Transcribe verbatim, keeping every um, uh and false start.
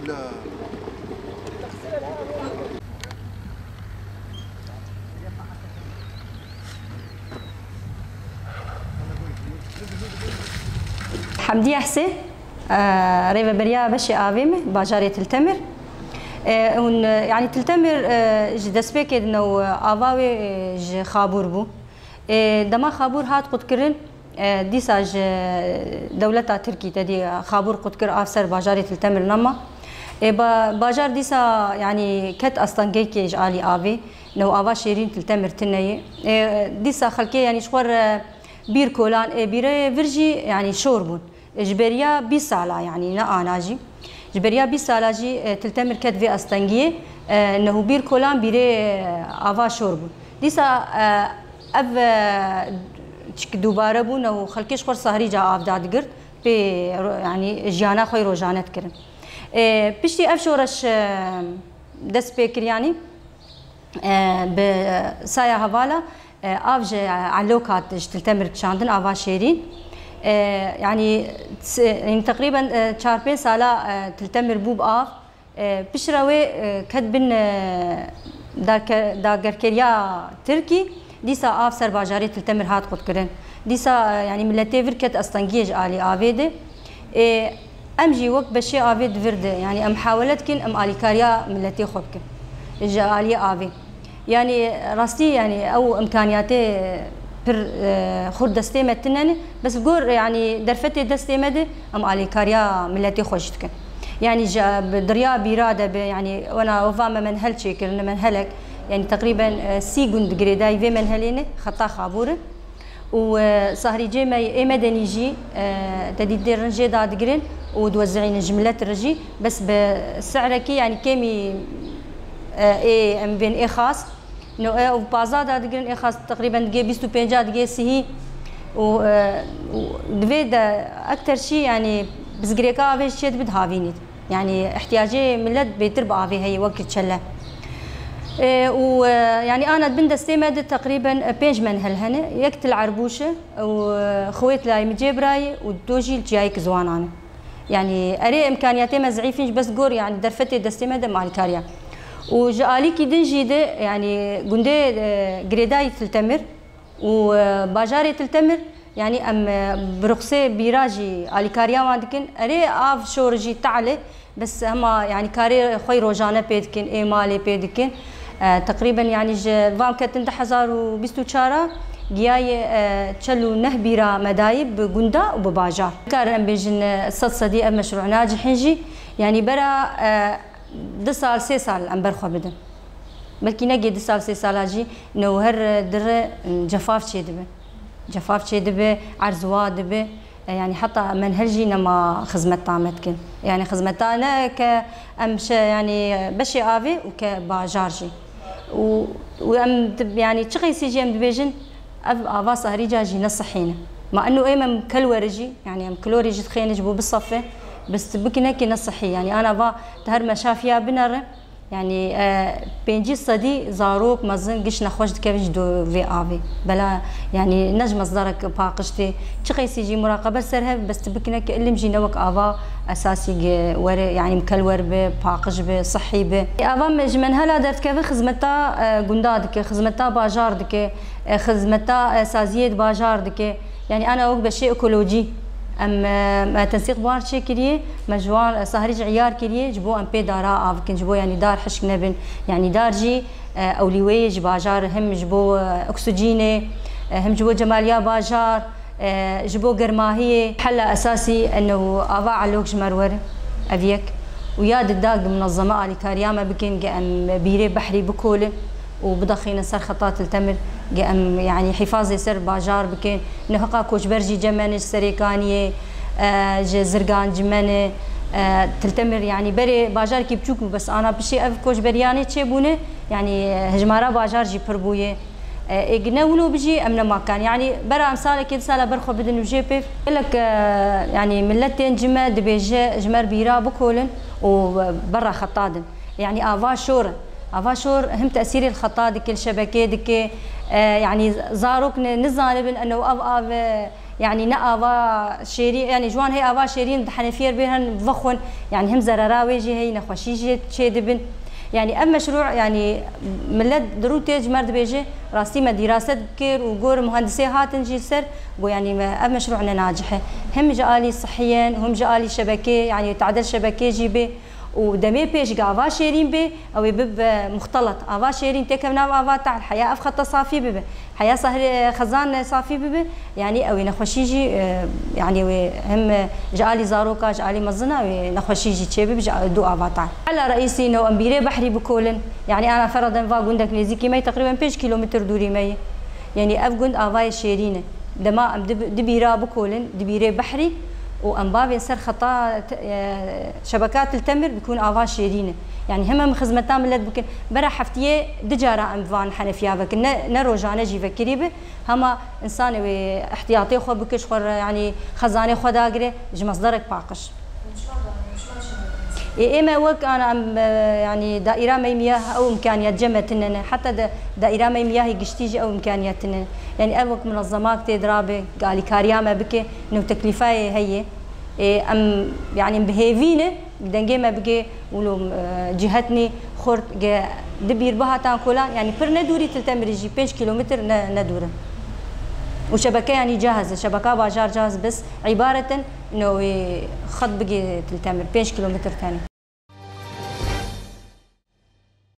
Hemdiye Hesê, e, rêveberiya beşê avê me, bajarê Til Temir. E, hûn, e, yanî Til Temir, e, ji destpêkê din ew, e, ava wê, e, ji Xabûr bû. E, dema Xabûr hat qutkirin, e, dîsa ji dewleta Tirkî te dî Xabûr qutkir, av ser bajarê Til Temir nema. E, ba-, bajar dîsa, yanî, ket astengekê ji alî avê, new ava şêrîn Til Temir tune ye. E, dîsa xelkê, yanî, ji xwe re bîr kolan, ê bîrê vir jî, yanî, şor bûn. Ji beriya bîst sala, yanî, ne ana jî. Ji beriya bîst sala jî, e, Til Temir ket vê astengiyê, e, nehûbîr kolan bîrê, e, ava şor bûn. Dîsa, e, ev, e, çik dubare bûn û xelkê ji xwe sahrî ca av dadigirt, pê ro-, yanî, jiyana xwe yê rojane dikirin. E, piştî ev şoreş, e, dest pê kir, yanî, e, bi saya hevala, e, av ji Elok hat ji Til Temir kişandin, ava şêrîn. E, yanî, s-, yanî, teqrîben, e, çar pênc sala, e, Til Temir bû bi av. E, piştre wê, e, ket bin, e, dake-, dagerkeriya Tirkî, dîsa av ser bajarê Til Temir hat qutkirin. Dîsa, e, yanî, miletê vir ket astengiyê ji alî avê de. Ê, em jî wek beşê avê di vir de, yanî em hewele dikin, em alîkariya miletê xwe bikin. Ji aliyê avê. Yanî rastî, yanî ew imkaniyatê pir, e, xurt destê me tine ne. Bes li gor, yanî derfetê destê me de em alîkariya miletê xwe jî dikin. Yanî ji, bi diriya bîra de be, yanî wena weva me menhel çêkirine, menhelek, yanî teqrîben, e, sî gund girêdayî vê menhelê ne, xeta Xabûr in. Û, e, sahrîcê me ê medenî jî, e, te dît dê rin jê dadigirin û diwezînin ji milet re jî, bes bi si'rekî, yanî kêmî, e, ê em bên ê xas. No, e, û paza dadigirin ê xas teqrîben digê bîst û pênca digê sihî û, e, û di vê de ekter şî, yanî bizgirêka avê jî çê dibi dihavînît. Yanî ihtiyacê milet bêtir bi avê heye wekî çele. E, û, e, yanî ana di bin destê me de teqrîben, e, pênc menhel hene. Yek Til Erbûş e û, e, Xwêt Layê Micêbrayê û do jî li Çiyayê Kizwanan e. Yanî erê imkaniyatê me zîf in, ji bes gor, yanî derfetê destê me de malkariya. Û ji alîkî din jî de, yanî gundê, e, girêdayî Til Temir, û, e, bajarê Til Temir, yanî em, e, bi ruxsê bîra jî alîkariya wan dikin. Erê av şor jî te'l e, bes hema, yanî karê xwe yê rojane pê dikin, ê malê pê dikin. E, teqrîben, yanî ji van ketin du hezar û bîst û çar a giyayê, e, çel û neh bîra me dayî bi gunda û bi bajar. Karin em bêjin, e, sed sedî ev meşrû nacihîn jî, yanî bera, e, du sal, sê sal em ber xwe bidin. Belkî negê du sal, sê sala jî new her dire, e, cefaf çêdibe. Cefaf çêdibe, erz wa dibe. E, yanî heta menhel jî nema xizmeta me dikin. Yanî xizmeta ne ke em şe, yanî beşê avê û ke bajar jî. Û, û em dib-, yanî çi qeysî jî em dibêjin, ev ava sahrîca jî ne sihî ne. Ma eno êm em kelweri jî, yanî em kilorê jî dixêne ji bo bisefe, bes tu bikine ki ne sihî. Yanî ana va tu her meşafiya binere, yanî, e, pêncî sedî zarok mezin giş nexweş dikevin ji do vê avê. Bela, yanî ne ji mezdarek paqij tê. Çi qeysî jî muraqebe ser hev, bes tu bikine ki ilim jî ne wek ava esasî gi were, yanî mikelwer bi, paqij bi, sihî bi. Ava me ji menhela derdikeve xizmeta, e, gunda dike, xizmeta bajar dike, e, xizmeta, e, saziyê di bajar dike. Yanî ana wek beşê ekolojî. Em, e, me tensîq buhar çêkiriye, me ji wan, e, sahrî ji îyar kiriye, ji bo em pê dara av bikin, ji bo, yanî, dar hişk nebin. Yanî dar jî, e, ewlîweyê ji bajar, him ji bo, e, oksijînê, e, him ji bo cemaliya bajar, e, ji bo germahiyê. Hela esasî eno ava elok ji me re were, ev yek. Û ya dida gi munezeme alîkariya me bikin, gi em bîrê behrî bikolin û bidaxînin ser xeta Til Temir, gi em, yanî, hîfazê ser bajar bikin. Nihiqa koçber jî cem me ne ji Serêkaniyê, e, ji Zirgan cem me ne, e, Til Temir, yanî berê bajarekî biçûk bû, bes ana piştî ev koçberiyanê çêbûne, yanî, e, hejmara bajar jî pir bûye. E, ê gi ne wilo bijî, em ne makan. Yanî bera em salekê, du sala ber xwe bidin û jê pê. Gelek, e, yanî millet tên cem me dibêje ji me re bîra bikolin û, e, berra xeta din. Yanî ava şor in. Ava şor him tesîrê li xeta dike, li şebekê dike. E, yanî zarok ne, nizanibin eno ev av, e, Yani ne ava şêrî, yani ji wan hey ava şêrîn di henefiyê bê hen vexwin, yani him zerera wê jî hey nexweşî jî çê dibin. Yani ev meşrû, yani millet di rû tê ji me dibêje, rastî me dîraset kir û gor muhendisê hatin jî li ser, got yani me ev meşrû ne nacih e. Him ji alî sihiyen, him ji alî şebekê, yani tadel şebekê jî bê. û demê pêş ge ava şêrîn bê, ew ê bibe muxtelet. Ava şêrîn têkeve nav ava tehl, heya ev xeta safî bibe. Heya sahrê xezan safî bibe, yanî ew ê nexweşî jî, e, yanî wê hem, e, ji alî zaroka, ji alî mezina wê nexweşî jî çêbibe ji du ava tehl. Ela reîsî no em bîrê behrî bikolin. Yanî ana fereden va gundek nêzîkî me yî, teqrîben pênc kîlometr dûrî me yî. Yanî ev gund avayê şêrîn e. Dema em di, di bîra bikolin, di bîrê behrî û em bavên ser xeta te-, e, şebeka Til Temir bikûn ava şêrîn e. Yanî heme em xizmeta millet bikin. Bera heftiyê di cara em van henefiya vekin. Ne, ne rojane jî vekirî bi. Hema însanê wê ihtiyatê xwe bike, ji xwe re, yanî xezanê xwe dagire, ji mesderek paqij. Ê, ê me wek ana em, e, yanî daîra me miyah ew imkaniyet cem me tine ne. Heta de daîra me miyahê giştî jî ew imkaniyet tine ne. Yanî ev wek munezemak tê dirabe, alîkariya me bike, nû teklîfayê heye. Ê, em, yanî bi hêvî ne, dengê me bige, wilo, e, cihetnî xurt ge di bîr bihatan kolan, yanî pir ne dûrî Til Temirî jî pênc kîlometr ne, ne dûr e. Û şebeke yanî cahiz e, şebeka bajar cahiz bes îbaret in, no wê xet bigê Til Temir, pênc kîlometr tenê.